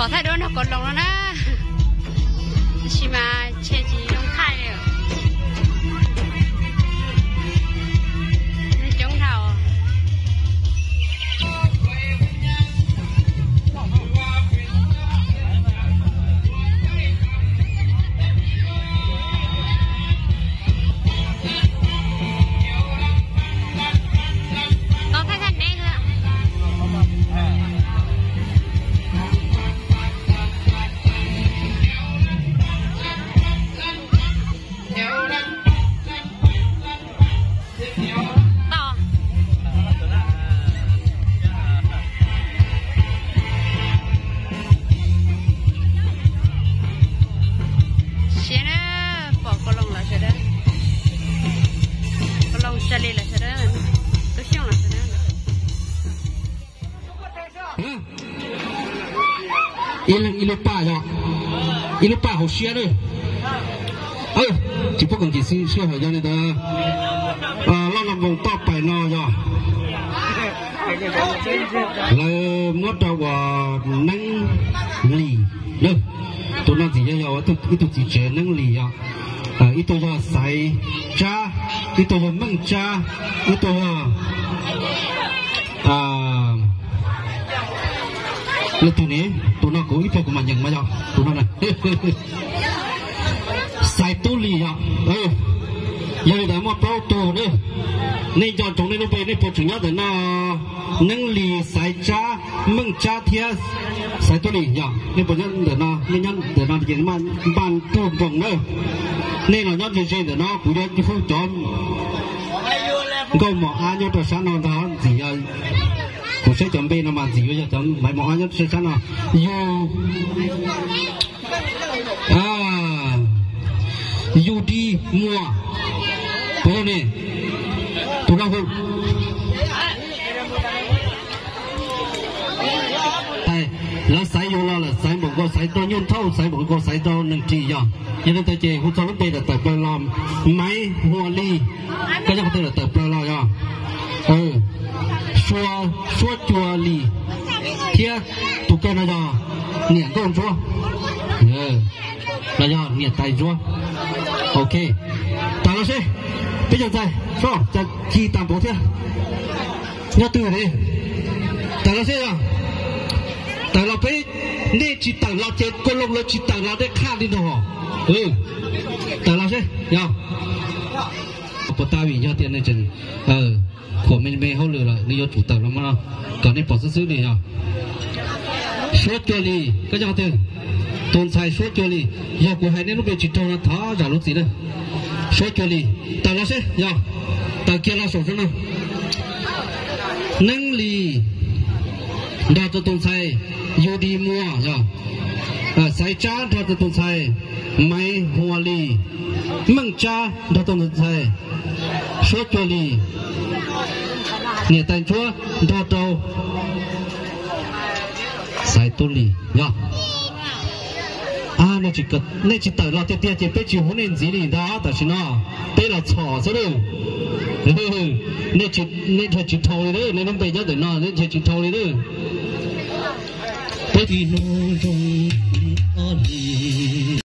Pom thaij duab nrog kaus loos no na, tab sis mas tshe tsis zoo thaij li. Coob dhau. Tau thaij thaij neb xwb. Tau. Siab na, pom kaus loos lawm sawv daws. Kaus loos tsa li lawm sawv daws. Tub Xyooj lawm sawv daws. Ib leeg ib lub paj yog, ib lub paj hauv siab na. Tsis pub koom cim siab hawm yog li ntawd. Loj Los Voos toj pais no yog lawv muab rau uas Neeb Lis na. Tus no ntxim yog yog ib tug txiv tsev Neeb Lis yog. Ib tug yog Xaiv Tsab, ib tug yog Meej Tsab, ib tug yog leej twg ne, tus no kuv ib pliag kuv mam nyeem mas yog tus no na. Xaiv Tub Lis yog. Yog li ntawd muaj plaub tug na. Nej nco ntsoov nej lub npe, nej puas tseem nyob ntawm no? Neeb Lis, Xaiv Tsab, Meej Tsab thiab Xaiv Tub Lis yog. Nej puas nyob ntawm no? Nej nyob ntawm no ces npaj nruj nroos na. Nej los nyob ze ze ntawm no, kuv yuav hu cov nkauj mos ab nyob rau sab no ntag. Ntxim yog kuv saib cov npe no mas ntxim yuav yog cov maiv mos ab nyob sab no. Yus, Yus Dis Muas, puas yog ne? Tus no hu. Lawv xaiv yus los lawm, xaiv npaum nkaus xaiv rau Nyuj Thauj, xaiv npaum nkaus xaiv rau Neeg Ris yog. Yog li ntawd ces hu txog lub npe lawm tawm plaws los Maiv Hua Lis. Koj nyob qhov twg lawm tawm plaws los yog. Suab, Suab Cua Lis thiab tus kawg no yog Niam Nkauj Ntsuab, los yog Niam Tais Ntsuab. Ok, tawm los seb, peb cov ntxhais soj cas ci tag npaum thiab. Nyob twg li? Tawm los seb yog. Tawm los peb, nej tsis tawm los ces koj loo lawv tsis tawm los dej qhaj li no. Tawm los seb yog. Puas tas vim yog tias nws tseem khuam me me hauj lwm lawm nws yuav tsum tawm los mas no, kom nej pom xwb xwb li yog. Suab Cua Lis, koj nyob qhov twg? Tus ntxhais Suab Cua Lis, yog kuv hais nej lub npe tsis raug no thov zam lub txim na. Suab Cua Lis, tawm los seb yog, tawm kiag los saum no. Neeb Lis nrog rau tus ntxhais Yus Dis Muas yog, Xaiv Tsab nrog rau tus ntxhais Maiv Hua Lis, Meej Tsab nrog rau tus ntxhais Suab Cua Lis, Niam Tais Ntsuab nrog rau Xaiv Tub Lis yog. Nej tsis tawm los tiag tiag ces peb tsis hu nej ntxiv li ntag. Tam sim no peb los txhom xwb lawm. Nej dhia tsis dhau li lawm, nej lub npe nyob ntawm no nej dhia tsis dhau li lawm. Peb ib hnub zoo li ob hlis.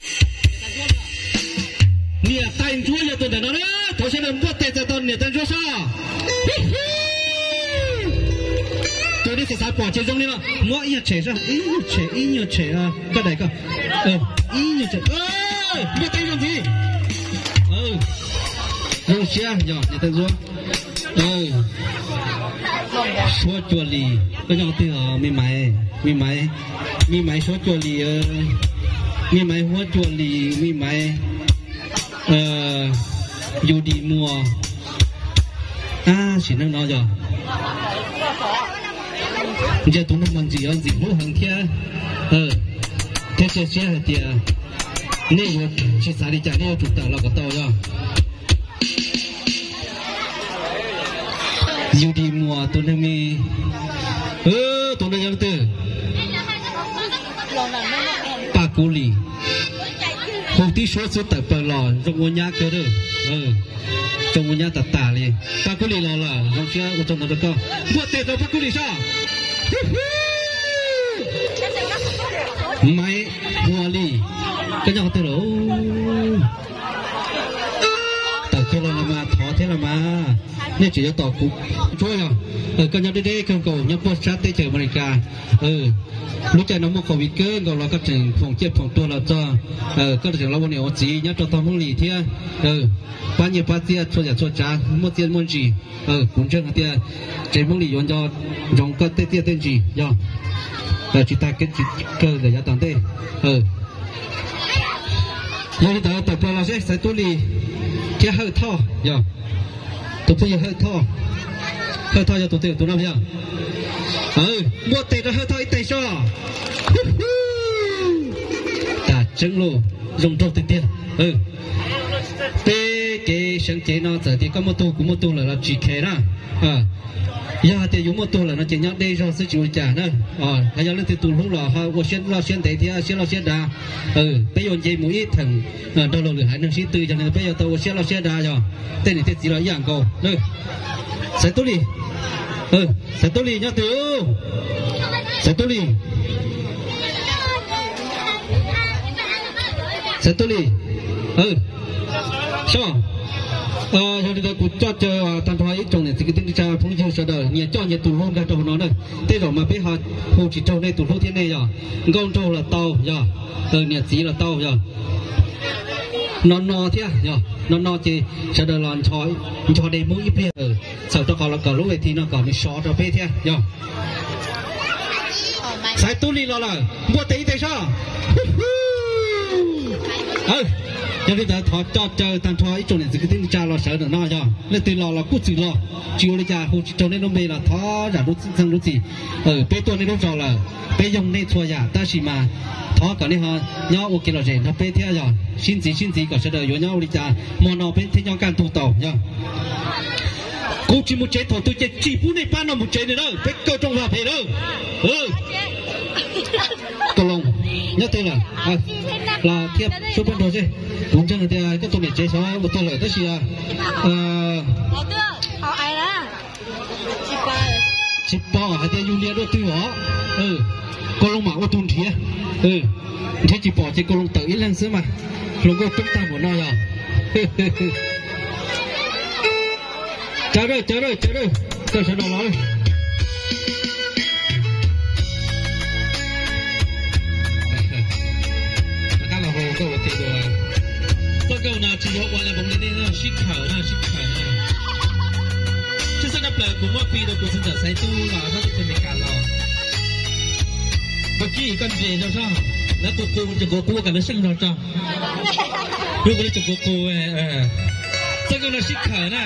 Niam Tais Ntsuab yog tus ntawm no na, thov sawv daws npuaj tes txais tos Niam Tais Ntsuab soj. Tus nej xav xav pom ces zoo li no, muab ib nyuag tshem soj, ib nyuag tshem, ib nyuag tshem, koj daim ko, ib nyuag tshem, npuaj tes zoo ntxiv. Zoo siab yog Niam Tais Ntsuab. Suab Cua Lis, koj nyob twg os? Me Maiv, Me Maiv, Me Maiv Suab Cua Lis, Me Maiv Huab Cua Lis, Me Maiv Yus Dis Muas. Sim neej no yog ntsia tus neeg mas ntxim os, ntxim hlub heev thiab. Thiab cia siab hais tias nej yuav tsis xav li cas, nej yuav tsum tawm los kom tau yog. Yus Dis Muas tus neeg me, tus neeg yog leej twg? Paj Kub Lis. Hu tib suab xwb tawm plaws los zoo ua nyab kawg. Zoo ua nyab tas tas li. Paj Kub Lis los lawm, zoo siab ua tsaug ntau rau koj. Npuaj tes rau Paj Kub Lis soj. Maiv Hua Lis, koj nyob qhov twg lawm? Tawm kiag los los mas thov thiab los mas. Nej tseem yuav tos kuv tsuab yog? Koj nyob deb deb kawg nkaus nyob puag sab teb chaws Amelikas. Lub caij no muaj covid kawg nkaus los koj tseem foom ciaj foom tuag los txog, koj tseem los ua niam ua txiv nyob rau tog Hmoob Lis thiab. Pab nyiaj pab txiaj txhua yam txhua tsav muaj txiaj muaj ntsim. Kuv ntseeg hais tias tsev Hmoob Lis yuav nco ntsoov koj tej txiaj tej ntsim yog tsis tag kev tsis kawg ntawm yav tom ntej. Yog li ntawd tawm plaws los seb Xaiv Tub Lis thiab Hawj Thoj yog tus phooj ywg Hawj Thoj. Hawj Thoj yog tus twg tus no yog? Npuaj tes rau Hawj Thoj ib teg soj. Tas tseeb lauj, zoo nraug tiag tiag. Peb kev seev cev no txawm tias koj muaj tug kuv muaj tug lawm los tsis khe na. Yog hais tias yus muaj tug lawm no ces nyob deb zog xwb tsis ua li cas na. Hos yog leej twg tus hlub los ho ua siab loj siab ntev thiab siab loj siab dav. Peb yuav nce mus ib theem nrog luag lwm haiv neeg sib tw, yog li peb yuav tau ua siab loj siab dav yog tej niam tej txiv los ib yam nkaus. Xaiv Tub Lis, Xaiv Tub Lis nyob twg? Xaiv Tub Lis, Xaiv Tub Lis, soj. Yog li ntawd kuv coj caw tag nrho ib tsoom niam txiv kwv tij neej tsa phooj ywg sawv daws nyias coj nyias tus hlub nkag rau hauv no na. Tej zaum mas peb ho hu tsis raug nej tus hlub thiab nej yog. Nkauj nraug los tau yog, niam txiv los tau yog. No no thiab yog, no no ces sawv daws los ncho de Hmoob ib pliag, txhawm rau qhov los kom lub ves thi no kom nws sov rau peb thiab yog. Xaiv Tub Lis los lawm, npuaj tes ib teg soj. Yog li ntawd thov coj caw tag nrho ib tsoom niam txiv kwv tij neej tsa los sawv ntawm no yog leej twg los los kuj txwm los, tsis ua li cas, hu tsis raug nej lub npe los thov zam lub txim txheej lub txim. Peb tuaj nej lub zos lawm, peb yoog nej txhua yam tab sis mas thov kom nej ho nyob ua kev lom zem nrog peb thiab yog sib ntxiv sib ntxiv kom sawv daws yuav nyob ua li cas hmo no peb thiaj nyob kaj ntug tau yog. Kuv tsis mus tsev thaum twg ces tsis pub nej pab no mus tsev li na, peb kaw rooj vag phem na. Koj Loos, nyob twg lawm? Los thiab sub pab nrog seb. Kuv ntseeg tias koj tus niam tsev xyov ua twg lawm tab sis tsis pom hais tias yus nias dua twg os. Koj Loos mam ua tus nrhiav, nrhiav tsis pom ces Koj Loos tawm ib leeg xwb mas. Hluas nkauj coob tag npaum no yog. Caw dawj, caw dawj, caw dawj, koj sawv daws los. Rov qab los hu nkauj ua ke dua. Txoj nkauj no tsis yog ua li npoov li nej sib khawm na, sib khawm na. Tshwj xeeb tshaj plaws kuv muab fee rau kuv txiv ntxawm Xaiv Tub los sab teb chaws Amelikas los. Koj kib koj nres rau soj, lawv qus qus tseem qus qus kom lawv seej zog tso. Yog kuv li tseem qus qus. Txoj nkauj no sib khawm na.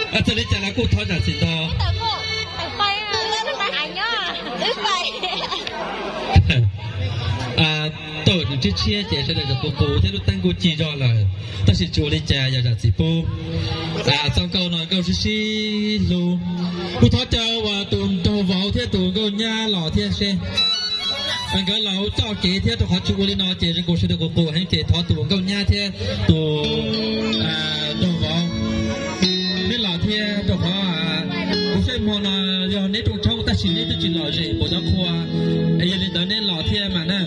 Txawm li cas los kuj thov zam txim ntau. Tawm tshiab tshiab ces sawv daws tseem qus qus thiab lub teeb kuj ci zog lawm, tab sis tsis ua li cas, yog zam txim pub. Txoj nkauj no nkauj sib sib hlub. Kuv thov caw uas tus nraug vauv thiab tus nkauj nyab los thiab seb. Nkawd los txoj kev thiab rau qhov tsis ua li no ces zoo nkaus sawv daws qus qus heev ces thov tus nkauj nyab thiab tus nraug vauv nej los thiab rau qhov kuv saib hmo no yog neb rooj tshoob tab sis neb twb tsis lom zem npaum cov qhua. Yog li ntawd neb los thiab mas na,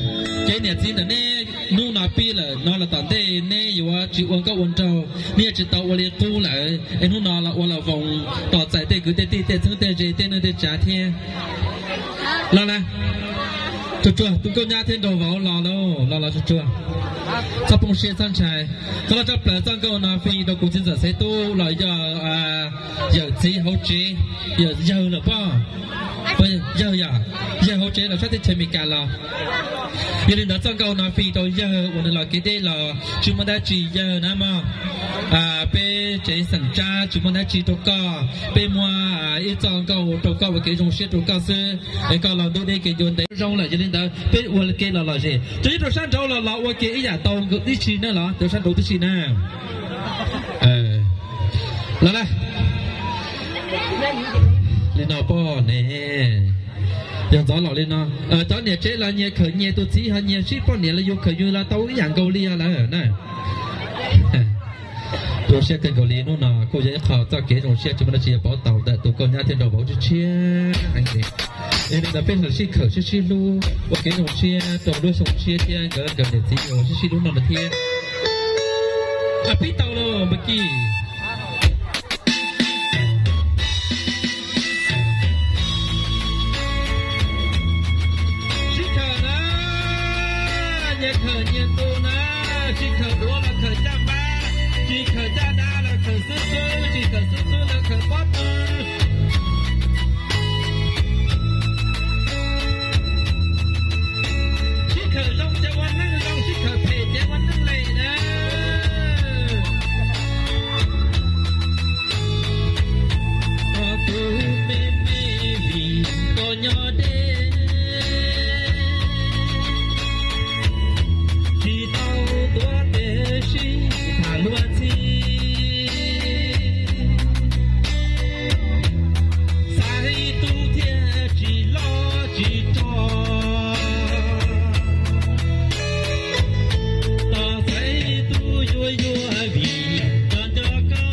ces niam txiv ntawm neb hnub no pib lawm no los tom ntej neb yuav tsis ua nkauj ua nraug, neb yuav tsis tau ua li qub lawm es hnub no los ua los voos tos txais tej kwv tej tij tej txheeb tej ze tej neej tej tsav thiab. Los na, tsuag tsuag tus nkauj nyab thiab nraug vauv los lauj, los los tsuag tsuag. Txhob poob siab txhob ntshai. Qhov loj tshaj plaws txoj nkauj no fee rau kuv txiv ntxawm Xaiv Tub los yog yawm txiv hauv tsev, yawg lawm pob, yawg yom, yawg hauv tsev los sab teb chaws Amelikas los. Yog li ntawd txoj nkauj no fee rau yawg uas nws los kev deb los tsis muaj dab tsi yawg na mog. Peb tsev xeem Tsab tsis muaj dab tsi rau koj, peb muab ib txoj nkauj rau koj ua kev zoo siab rau koj xwb es koj los ntuj deb kev ncua ntev zoo lawm. Yog li ntawd peb ua ke los lom zem, cov nyob rau sab nraud los los ua ke ib yam tau ib si na, los rau sab nraud tib si na. Los na, li no poj ne, yog ntxov los li no, cov niam tsev los nyias khawm nyias, tus txiv ho nyias sib poj niam los yus khawm yus los tau ib yam nkaus li os lawm na. Zoo siab kawg nkaus li, hnub no kuj yog ib qho txoj kev zoo siab tsis muaj dab tsi yuav pauv tau ntawm tus nkauj nyab thiab nraug vauv tshiab tshiab heev li. Yog li ntawd peb los sib khawm sib sib hlub ua kev zoo siab rau lub xyoo tshiab thiab nkawd nkawd niam txiv uas sib sib hlub no lawm thiab. Pib tau los Npawg Kis. Sib khawm na, nyias khawm nyias tus na, tsis khawm duav los khawm caj npab, tsis khawm caj dab los khawm xwb xwb, tsis khawm xwb xwb los khawm pob tw. Sib khawm zoo ces ua neej zoo, sib khawm phem ces ua neej lem na. Tus me me vim koj nyob deb, tsis tau tuav tes sib tham luag ntxhi. Xaiv tub thiaj tsis loj tsis rog, tos xaiv tub yuav yuav vim nco nco koj.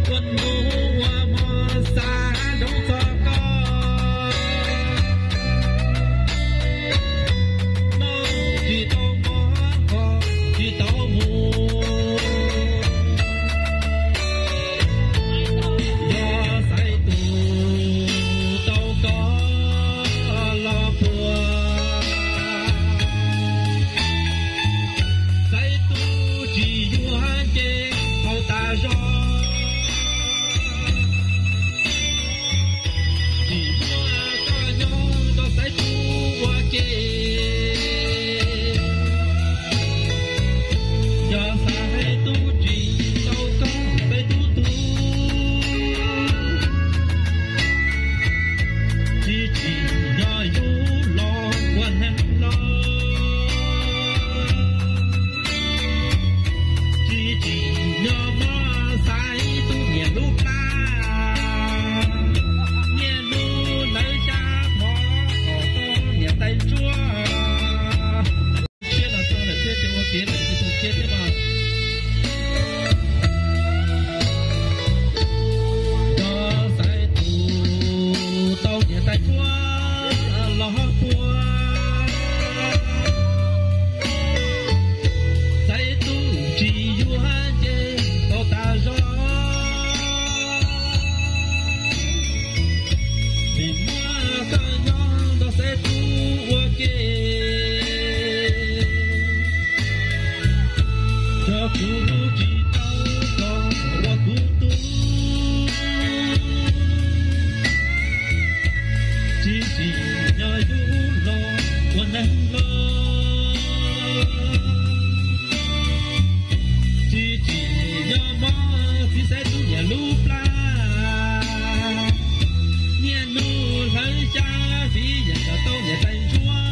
Ua hnub ua hmo xav ntsoov txog koj, noj tsis tau mov qhov tsis tau mus. Yog xaiv tus tau koj los puas, xaiv tub tsis yuav nce haus tas zog. Tsis muaj koj nyob nrog xaiv tub ua ke. Yog xaiv tub tsis tau koj xaiv tub tu, tsis tsim nyog yus los ua neeg los. Tsis tsim nyog muab xaiv tub niam lub plab, niaj hnub lawv xyab phov kom tau niam tais ntsuab. Siab los txog lawm thiab ces ua kev lawm tsis tau kiag thiab mas. Yog xaiv tus tau niam tais ntsuab los puas, xaiv tub tsis yuav nce tau tas zog. Vim muaj koj nyob nrog xaiv tub ua ke, yog kuv tsis tau koj ua kuv tub, tsis tsim nyog yus los ua neeg los. Tsis tsim nyog muab txiv xaiv tub niam lub plab, niaj hnub hlawv xyab fiv yeem kom tau niam tais ntsuab.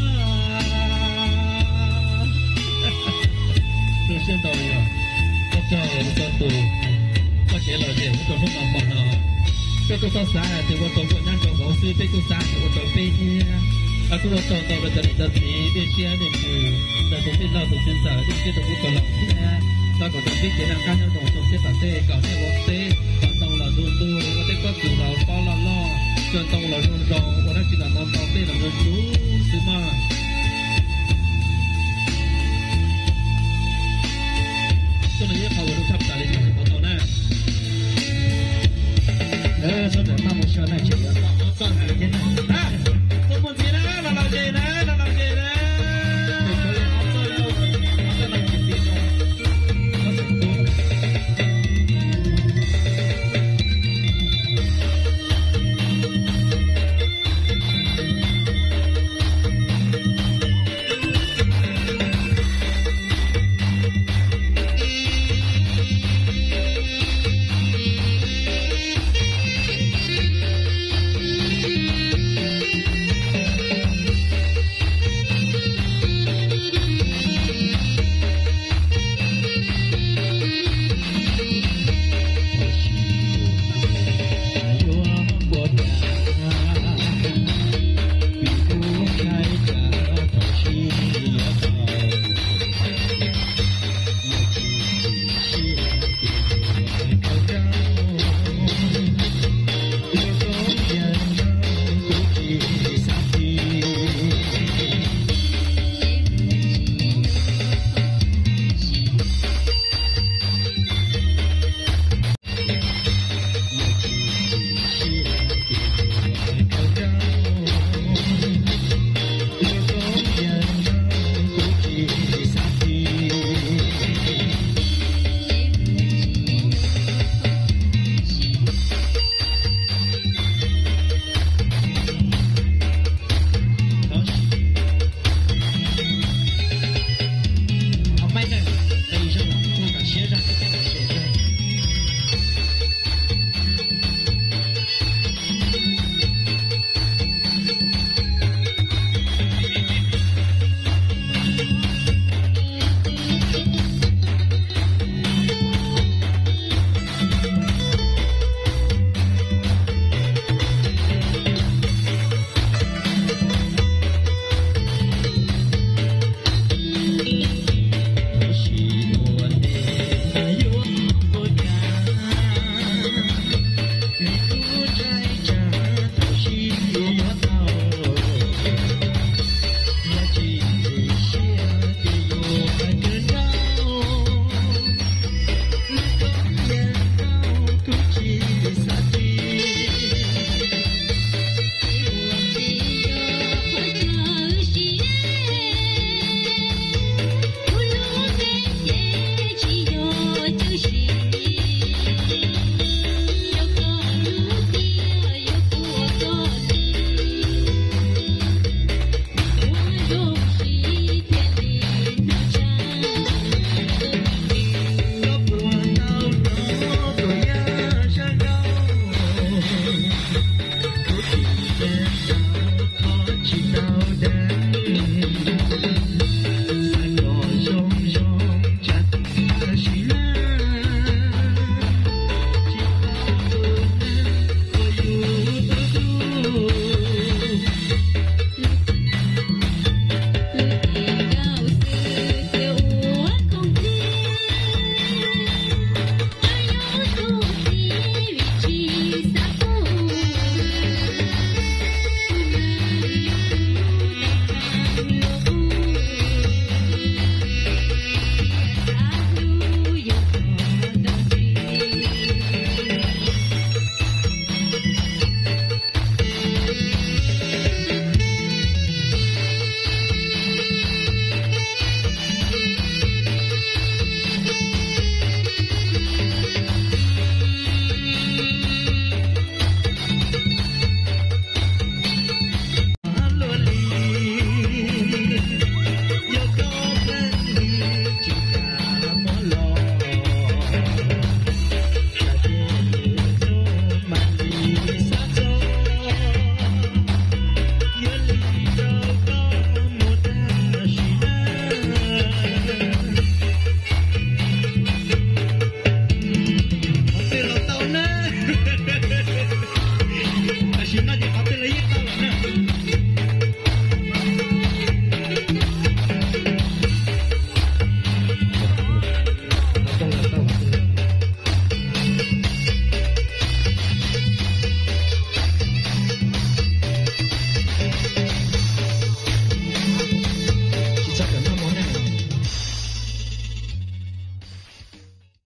Zoo siab ntau yog koj txog txog tus koj kev lom zem ua rau hnub no hmo no, peb kuj txhob xav hais tias ua rau poj nyab nraug vauv xwb, peb kuj xav tias ua rau peb thiab. Kuj ua tsaug ntau rau cov niam cov txiv, tej siab tej ntsws, ntawm tus tij laug tus txiv ntxawm, tej siab rau kuv tus laus thiab. Thov kom rau peb kev noj qab nyob zoo xyoo tshiab tom ntej, kom nej ua teb kom ntoo los ntuj ntuj, ua tej pob kws los pob loj loj, kawg ntoo los zoo zoo, ua dab tsi los ntau ntau, tej los zoo zoo xwb mog. Tuaj no yog qhov uas zoo tshaj plaws li tsis pom tau na. Sawv daws maj mus xyuas na, tseem yuav txog ntxiv na, los lom zem na.